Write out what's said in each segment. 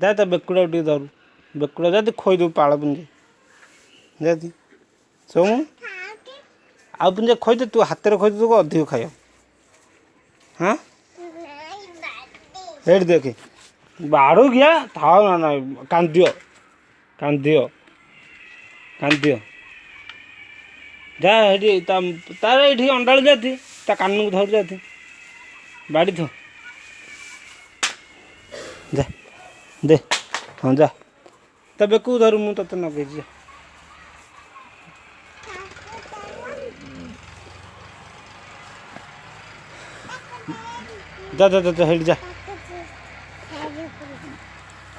ଯା ତା ବେକୁଟାକୁ ଟିକେ ଧରୁ, ବେକୁଟା ଯା ଖୋଇଦେବୁ ପାଳ ପୁଞ୍ଜେ ଯାତି ସୋମୁ। ଆଉ ପୁଞ୍ଜେ ଖୋଇଦେ, ତୁ ହାତରେ ଖୋଇଦେ, ତୁ ଅଧିକ ଖାଇବ। ହଁ ଏଇଠି ଦେଖେ ବାଡ଼ୁ କିଆ ଥାଉ। ନା ନା, କାନ୍ଦିଅ କାନ୍ଦିଅ କାନ୍ଦିଅ। ଯା ଏଠି ତା ତାର ଏଇଠି ଅଣ୍ଡାଳୁ ଯାତି, ତା କାନକୁ ଧରୁ ଯାତି, ବାଡ଼ି ଥ ଯା ଦେ। ହଁ ଯା ତା ବେକକୁ ଧରୁ, ମୁଁ ତତେ ନଗେଇଛି ଯା। ଯା ଯା ଯା ହେଇଠି ଯା।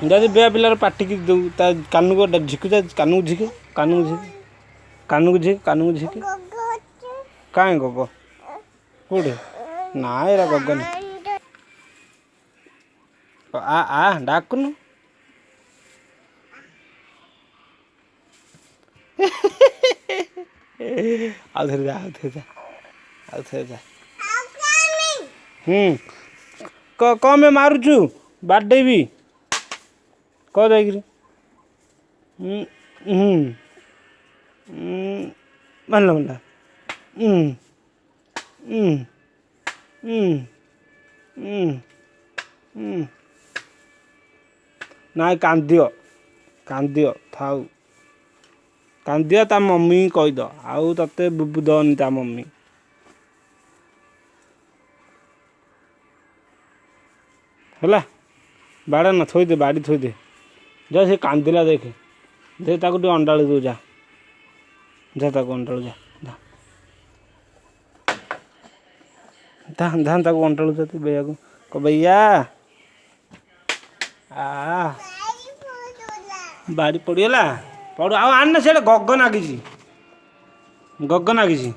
ଯଦି ବେଆ ପିଲାର ପାଟିକି ଦେବୁ, ତା କାନକୁ ଝିକୁ, ଯା କାନକୁ ଝିକେ, କାନକୁ ଝିକେ, କାନକୁ ଝିକେ, କାନକୁ ଝିକେ। କାଇଁ ଗଗ କୋଉଠି? ନା ଏରା ଗଗ ନା। ଆ ଆ ଡାକୁନୁ। ଆଉ ଥରେ ଯା, ଆଉ ଥରେ ଯା, ଆଉ ଥରେ ଯା। ହୁଁ କମେ ମାରୁଛୁ, ବାଡ଼େଇବି କହ ଯାଇକିରି। ହୁଁ ମାରିଲା ମାରିଲା। ହୁଁ ହୁଁ ହୁଁ ହୁଁ ହୁଁ। ନାଇଁ କାନ୍ଦିଅ କାନ୍ଦିଅ, ଥାଉ କାନ୍ଦିଅ। ତା ମମି କହିଦ, ଆଉ ତତେ ବୁବୁ ଦବନି ତା ମମି। ହେଲା ବାଡ଼ା ନା, ଥୋଇଦେ ବାଡ଼ି ଥୋଇଦେ ଯା। ସେ କାନ୍ଦିଲା ଦେଖେ, ଦେ ତାକୁ ଟିକେ ଅଣ୍ଡାଳି ଦଉ। ଯା ଯା ତାକୁ ଅଣ୍ଡାଳୁ, ଯା ଧା ଧା, ତାକୁ ଅଣ୍ଡାଳୁ ଯା। ତୁ ବେୟାକୁ କ ବୈୟା ଆ ବାଡ଼ି ପଡ଼ିଗଲା, ପଡ଼ୁ। ଆଉ ଆଣନା, ସିଆଡ଼େ ଗଗ ନାଗିଛି, ଗଗ ନାଗିଛି।